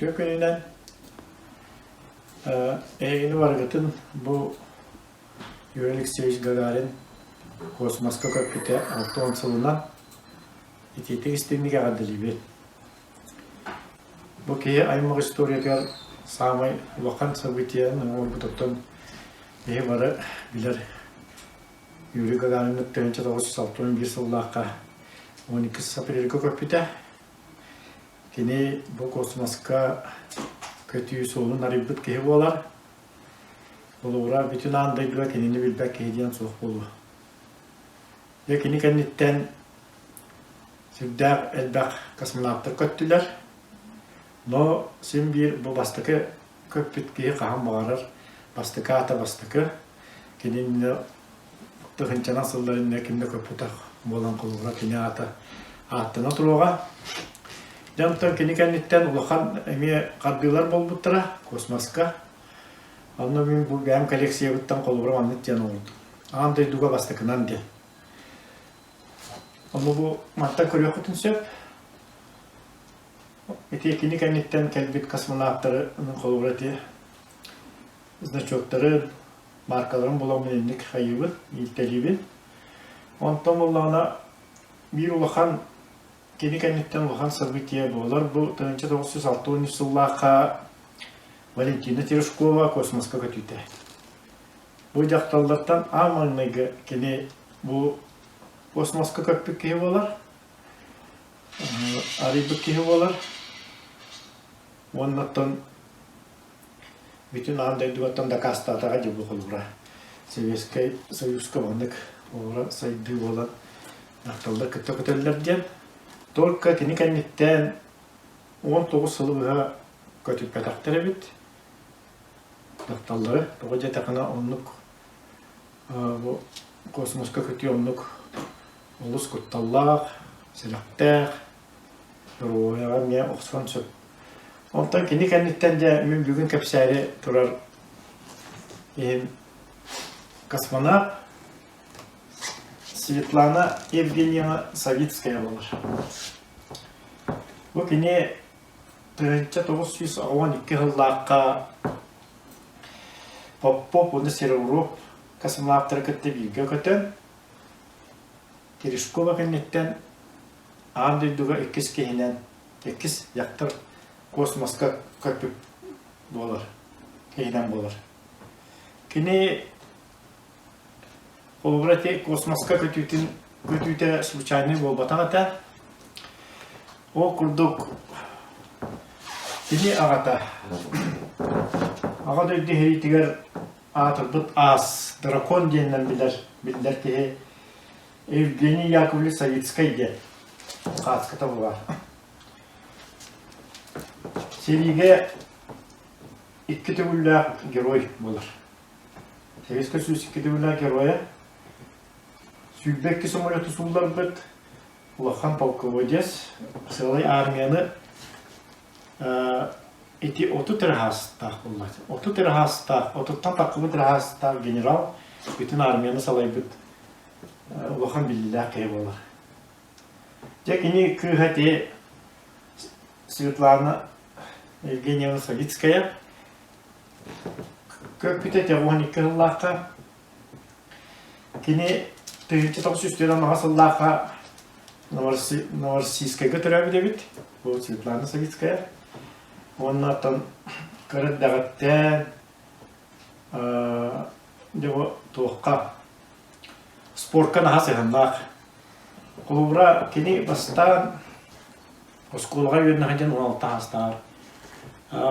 Үтүө күнүнэн эһигини барыгытын бу Юрий Алексеевич Гагарин космоска көппүтэ 60 сылынан итиитик истиҥник эҕэрдэлиибин. Бу киһи аймах историятыгар саамай улахан событиенан оҥорбутуттан киһи бары билэр Юрий Гагарины 1961 сыллаахха 12 апрельга көппүтэ. Кини бу космоска көтүү суолун арыйбыт киһи буолар. Холобура, бүтүн аан дойдуга кинини билбэт киһи диэн суох буолуо. Дьэ, кини кэнниттэн сүрдээх элбэх космонавтар көттүлэр. Но син биир бу бастакы көппүт киһи хаһан баҕарар бастакы аата бастакы. Кини иннинэ тыһыынчанан сыллар иннинэ ким да көппөтөх буолан холобура кини аата ааттана туруоҕа. Дьэ онтон кини кэнниттэн улахан эмиэ хардыылар буолбуттара космоска. Онно мин бу бэйэм коллекциябыттан холобура маннык диэн оҥордум. Аан дойдуга бастакынан диэн. Ону бу мантан көрүөххүтүн сөп. Ити кини кэнниттэн кэлбит космонавтары холобура ити значоктары, маркаларын буламмын инник хайыыбын, иилтэлиибин. Онтон буоллаҕына биир улахан кини кэнниттэн улахан событие буолар. Бу 1963 сыллаахха Валентина Терешкова космоска көтүүтэ. Бу дьахталлартан аан маҥнайгы кини бу космоска көппүт киһи буолар, арыйбыт киһи буолар. Уонна оттон бүтүн аан дойдугаттан дакаастаатаҕа дии бу холобура. Советскай Союзка маннык холобура сайдыы буолан дьахталлар кытта көтөллөр диэн. Только кини кэнниттэн 19 сылы быһа көтүппэтэхтэр эбит. Дьахталлары тоҕо диэтэххинэ оннук бу космоска көтүү оннук олус кутталлаах, сэрэхтээх, доруобуйаҕа эмиэ охсуон сөп. Онтон кини кэнниттэн дьэ мин бүгүн кэпсээри турар иһин космонавт Светлана Евгеньевна Савицкая буолар. Бу кини 1982 сыллаахха Попов уонна Серебров космонавтары кытта бииргэ көтөн, Терешкова кэнниттэн аан дойдуга иккис киһинэн, иккис дьахтар космоска көппүт буолар, киһинэн буолар. Кини Холобура ити космоска көтүүтүн көтүүтэ случайнай буолбатах этэ. Ол курдук кини аҕата Аҕа дойду иһириитигэр аатырбыт аас дракон диэнинэн билэр биллэр киһи Евгений Яковлевич Савицкай диэн хаацката буолар. Сэриигэ икки төгүллээх герой буолар. Советскай Союз икки төгүллээх геройа, 22 самолету суулларбыт улахан полководец, сыалай армияны ити 30 эрэ саастаах буолла. 30 эрэ саастаах, отуттан таххыбыт эрэ саастаах генерал бүтүн армияны салайбыт улахан биллиилээх киһи буолар. Дьэ кини кыыһа ити Светлана Евгеньевна Савицкая Көппүтэ 92 сыллаахха. Кини 1994 сыллаахха Новороссийскайга төрөөбүт эбит. Бу Светлана Савицкая. Уонна оттон кыра эрдэҕиттэн дьэ бу туохха спорка наһаа сыһыаннаах. Холобура, кини бастаан Оскуолаҕа үөрэнэ сылдьан 16 саастааҕар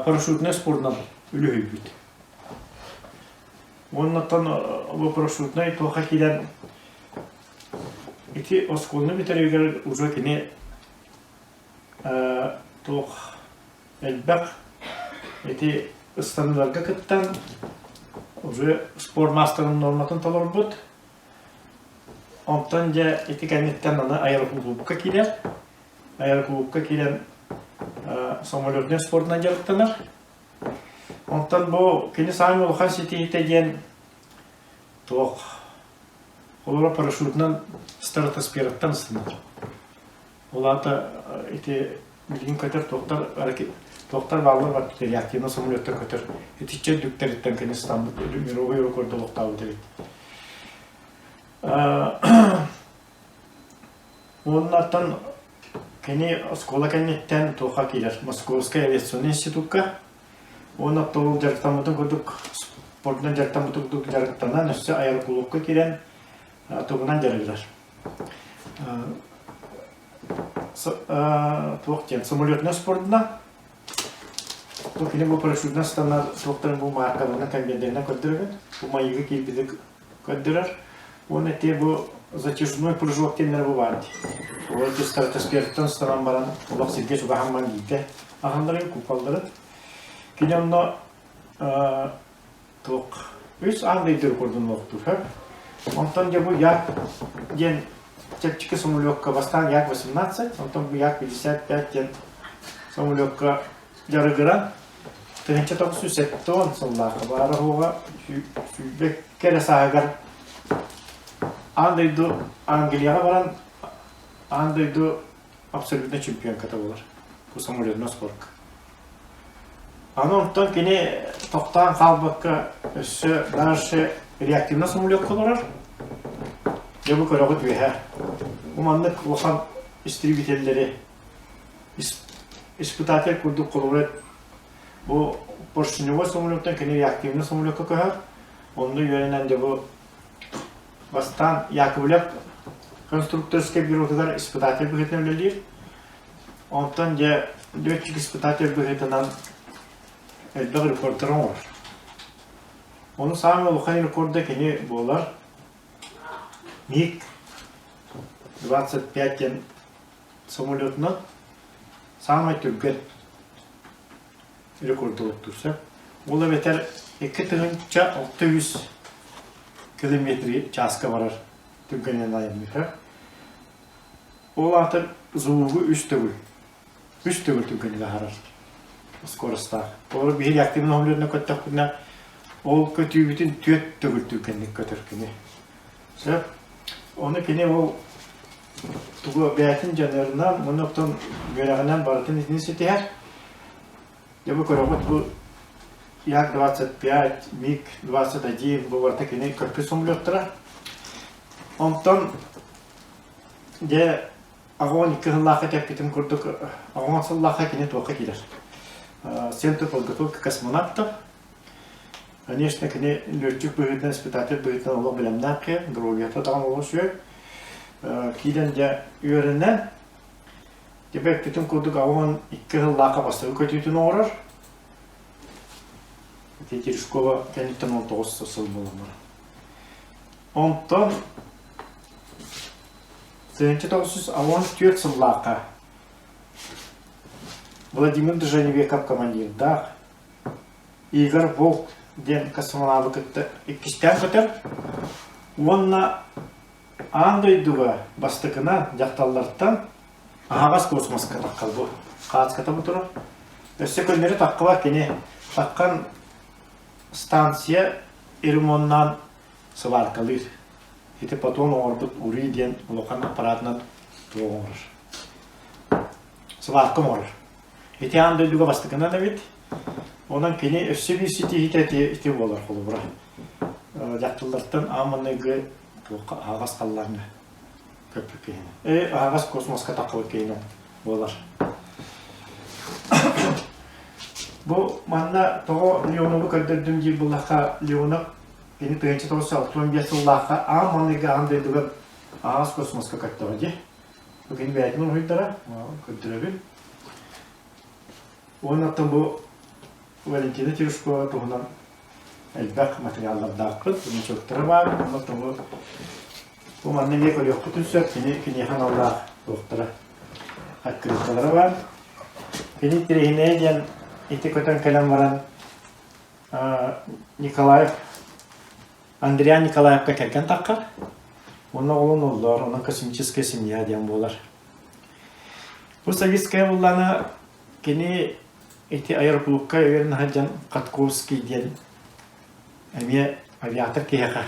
парашютнай спордунан үлүһүйбүт. Уонна оттон бу парашютнай туохха киирэн ити оскуоланы бүтэригэр уже кини туох элбэх ити ыстаныыларга кыттан уже спорт маастарын нуорматын толорбут. Онтон дьэ ити кэнниттэн аны аэрокулуупка киирэр. Аэрокулуупка киирэн самолетнай спордунан дьарыктанар. Онтон бу кини саамай улахан ситиһиитэ диэн туох холобура парашютунан стратосфераттан ыстанар. Ол аата ити билигин көтөр туохтар. Туохтар бааллар бар реактивнай самолеттар көтөр. Итиччэ үрдүктэриттэн кини ыстаммыт мировой рекорду олохтообут эбит. Уоннартан кини оскуола кэнниттэн туохха киирэр Московскай авиационнай институкка уонна ол дьарыктаммытын курдук спордунан дьарыктаммытын курдук дьарыктанан өссө аэрокулуупка киирэн тугунан дьарыгырар. Туох диэн самолетунан спордунан бу кини бу парашютунан станар суохтарын бу мааркаларынан конвейердэринэн көрдөрөбүн. Бу майыыга киирбити көрдөрөр. Уонна те бу затяжной прыжок диэннэр бу баар дии. Ол стратосфераттан ыстанан баран олох сиргэ чугаһан баран биирдэ аһалларын, купалларын. Кини онно туох үс аан дойду рекордун олохтуур. Онтон дьэ бу Як диэн чэпчэки самолекка бастаан Як-18, онтон бу Як-55 диэн самолекка дьарыгыран 1970 сыллаахха баара-суоҕа 22 эрэ сааһыгар аан дойду Англияҕа баран аан дойду абсолютно чемпионката буолар бу самолетнай спорка. Аны онтон кини тохтоон хаалбакка өссө дальше реактивнай самолекка олорор. Дьэ бу көрөҕүт үөһэ. Бу маннык улахан истребителлэри испытатель курдук холобура бу поршневой самолеттан кини реактивный самолекка көһөр. Онно үөрэнэн дьэ бу бастаан Яковлев конструкторскай бюротугар испытатель быһыытынан үлэлиир. Онтон дьэ летчик-испытатель быһыытынан элбэх рекордтары оҥорор. Ону саамай улахан рекорда кини буолар МиГ-25 диэн самолетунан саамай түргэн рекордулуктуур сөп. Ол эбэтэр 2 603 километр чааска барар түргэнинэн айанныыр. Ол аата звугу үс төгүл түргэнник аһарар скоростаах. Олор биһиги активный самолетунан көттөхпүнэ ол көтүүбүтүн түөрт төгүл түргэнник көтөр кини. Сөп. Ону кини ол тугу бэйэтин дьаныарынан уонна оттон үөрэҕинэн барытын итини ситиһэр. Дьэ бу көрөҕүт бу Як-25, МиГ-21 бу барыта кини көппүт самолеттара. Онтон дьэ 82 сыллаахха тэппитим курдук 80 сыллаахха кини туохха киирэр. Центр подготовки космонавтов. Конечно, кини летчик быһыытынан, испытатель быһыытынан олох бэлэмнээх киһи, доруобуйата даҕаны олус үчүгэй. Киирэн дьэ үөрэнэн, дьэ эппитим курдук 82 сыллаахха бастакы көтүүтүн оҥорор. Ити Терешкова кэнниттэн 19 сыл буолан баран. Онтон 1984 сыллаахха Владимир Джанибеков командирдаах Игорь Волк диэн космонавты кытта иккистээн көтөр уонна аан дойдуга бастакынан дьахталлартан аһаҕас космоска таххал бу хаацката бу турар. Өссө көннөрү таххыба кини таххан станция ремоннаан сыбааркалыыр. Ити потом оҥорбут Ури диэн улахан аппаратынан туох оҥорор. Сыбаарка оҥорор. Ити аан дойдуга бастакынан эбит. Онон кини өссө биир ситиһиитэ ити, ити буолар холобура. Дьахталлартан аан маҥнайгы туохха аһаҕас халлааҥҥа көппүт киһини. Э, аһаҕас космоска таххыбыт киһинэн буолар. Бу манна тоҕо Леонову көрдөрдүм диир буоллахха, Леонов кини 1965 сыллаахха аан маҥнайгы аан дойдуга аһаҕас космоска көттөҕө дии. Бу кини бэйэтин уруһуйдара, көрдөрөбүн. Уонна оттон бу Валентина Терешкова туһунан элбэх материаллардаахпыт, значоктара баар. Онно бу бу манна эмиэ көрүөхпүтүн сөп. Кини киниэхэ аналлаах туохтара, открыткалара баар. Кини интэриэһинэйэ диэн ити көтөн кэлэн баран Николаев Андриан Николаевка кэргэн таххар. Уонна оҕолон оллоор, онон космическая семья диэн буолар. Бу Савицкая буллаана кини ити аэроклубка үөрэнэ сылдьан Катковский диэн эмиэ авиатор киһиэхэ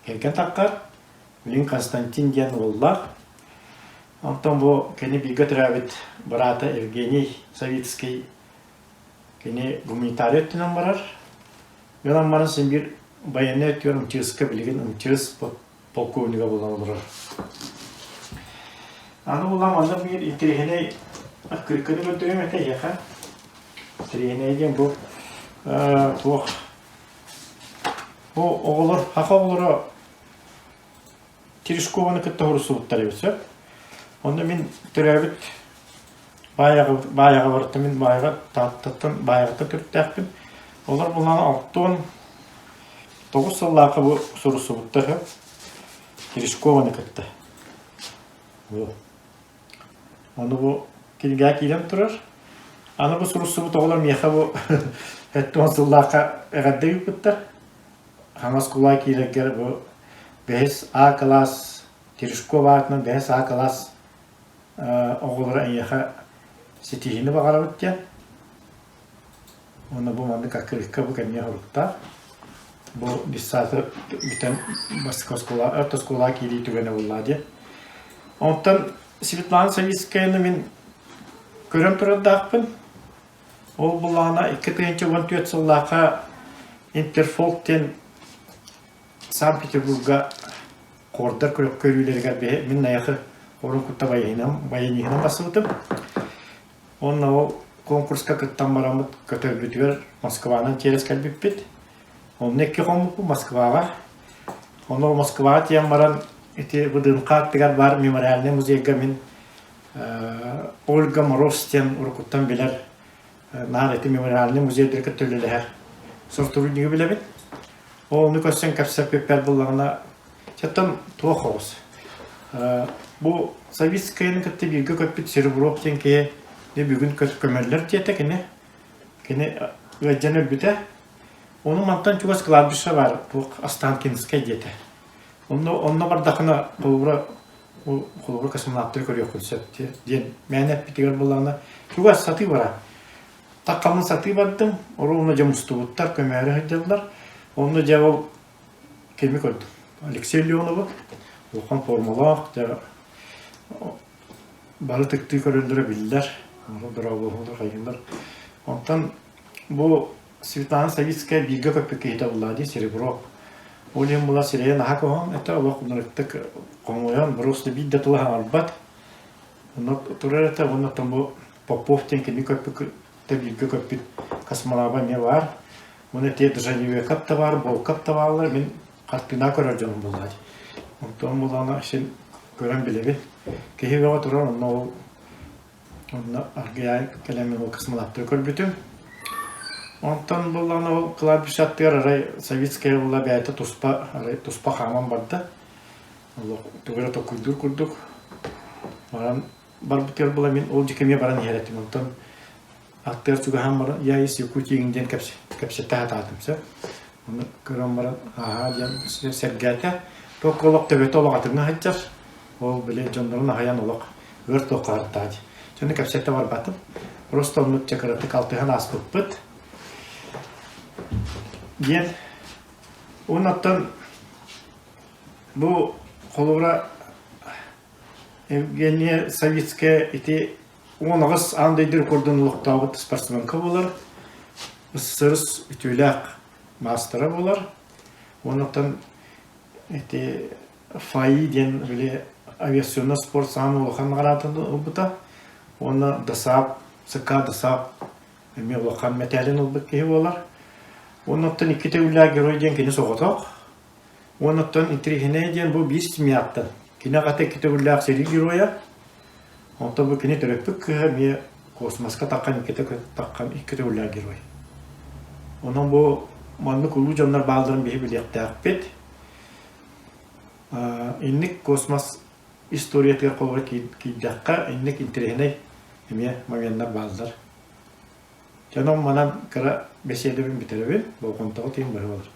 кэргэн таххар. Билин Константин диэн уоллаах. Онтон бу кини бииргэ төрөөбүт быраата Евгений Савицкий. Кини гуманитарий өттүнэн барар. Гынан баран син биир байыаннай өттүгэр МЧС-ка билигин МЧС полковнига буолан олорор. Аны булан манна биир интэриэһинэй аккырыкканы көрдөрүөм этэ эһиэхэ. Интэриэһинэй диэн бу туох бу оҕолор саха оҕолоро Терешкованы кытта хоруссубуттар эбит сөп. Онно мин төрөөбүт Баайаҕа барыттан мин Баайаҕа Тааттаттан Баайаҕаттан төрүттээхпин. Олор булан 69 сыллаахха бу суруссубуттар сөп. Терешкованы кытта. Ону бу кинигэҕэ киирэн турар. Аны бу суруссубут оҕолор миэхэ бу 70 сыллаахха эҕэрдэ ыыппыттар. Хаҥас кулаа киирэргэр бу бэһис А кылаас Терешкова аатынан бэһис А кылаас оҕолоро эйиэхэ ситиһиини баҕарабыт диэн. Уонна бу маннык аккырыыкка бу кэмҥэ соруктаах. Бу детсады бүтэн бастакы оскуола, орто оскуолаҕа киирии түгэнэ буолла диэн. Онтон Светлана Савицкаяны мин көрөн турардаахпын. Ол былаана 2014 сыллаахха Интерфолк диэн Санкт-Петербурга хордар көрүүлэригэр мин Найахы хорун кытта баяниһынан тахсыбытым. Уонна ол конкурска кыттан бараммыт көтөрбүтүгэр Москванан тиэрес кэлбиппит. Онно икки хоммуппут Москваҕа. Онно Москваҕа тиийэн баран ити ВДНХ аттыгар баар мемориальнай музейга мин Ольга Мороз диэн уруккуттан билэр наар ити мемориальнай музейдары кытта үлэлэһэр сотруднигы билэбин. Ол ону көрсөн кэпсэппиппэр буллаҕына чаттан туох оҕус. Бу Савицкаяны кытта бииргэ көппүт Серебров диэн киһи бүгүн көмөллөр диэтэ кини. Кини ыалдьан өлбүтэ. Ону мантан чугас кладбище баар, туох Останкинскай диэтэ. Онно, онно бардахына холобура холобура космонавтары көрүөххүн сөп диэн мээнэ эппитигэр буоллаҕына чугас сатыы бара. Таххаммын сатыы бардым, оруобуна дьэ мустубуттар, көмөөрү сылдьаллар. Онно дьэ ол кими көрдүм? Алексей Леоновы, улахан формалаах, дьэ бары тыктыы көрөллөрө биллэр, дорооболоһоллор, хайыылар. Онтон бу Светлана Савицкая бииргэ көппүт киһитэ буоллаҕа дии, Серебро. Ол иһин була сирэйин аһа коһон, это олох ынырыктык хомуйан, просто биир да тылы хаҥарбат. Онно турар этэ, уонна оттон бу Попов диэн кини көппүт, бииргэ көппүт космонавт эмиэ баар. Уонна те Джанибеков да баар, Волков да бааллар, мин хартыына көрөр дьонум буоллаҕа дии. Онтон буоллаҕына син көрөн билэбин. Киһи бөҕө турар, онно ол Онно аргыйаан кэлэн мин ол космонавтары көрбүтүм. Онтон буоллаҕына ол кладбище аттыгар арай Советская буолла бэйэтэ туспа арай туспа хааман барда. Олох тугу эрэ толкуйдуур курдук. Баран барбытыгар була мин ол дьиэкэ эмиэ баран иһэр этим. Онтон аттыгар чугаһаан баран я из Якутии диэн кэпсэтэ сатаатым сөп. Ону көрөн баран ааһаа диэн сэргээтэ. Туох олох төбөтө олох атыҥҥа сылдьар. Ол били дьоннорун аһыйан олох ыар туохха барыттаҕа дии. Дьону кэпсэтэ барбатым. Просто оннук чэ кыратык алтыһан ааспыппыт. Диэн. Уонна оттон бу холобура Евгения Савицкая ити 18 аан дойду рекордун олохтообут спортсменка буолар. СССР үтүөлээх маастара буолар. Оннуктан ити ФАИ диэн били авиационнай спорт саамай улахан наҕараадатын ылбыта. Уонна ДОСААП, СК ДОСААП эмиэ улахан мэтээлин ылбыт киһи буолар. Уонна оттон икки төгүллээх герой диэн кини соҕотох. Уонна оттон интириэһинэй диэн бу биир семьяттан. Кини аҕата икки төгүллээх сэрии геройа. Онтон бу кини төрөппүт кыыһа эмиэ космоска таххан иккитэ таххан икки төгүллээх герой. Онон бу маннык улуу дьоннор баалларын биһи билиэхтээхпит. Инник космос историятыгар холобура киирдэххэ, инник интэриэһинэй эмиэ моменнар бааллар. Дьэ онон манан кыра бэсиэдэбин бүтэрэбин, болҕомтоҕо тиийэн быһа болар.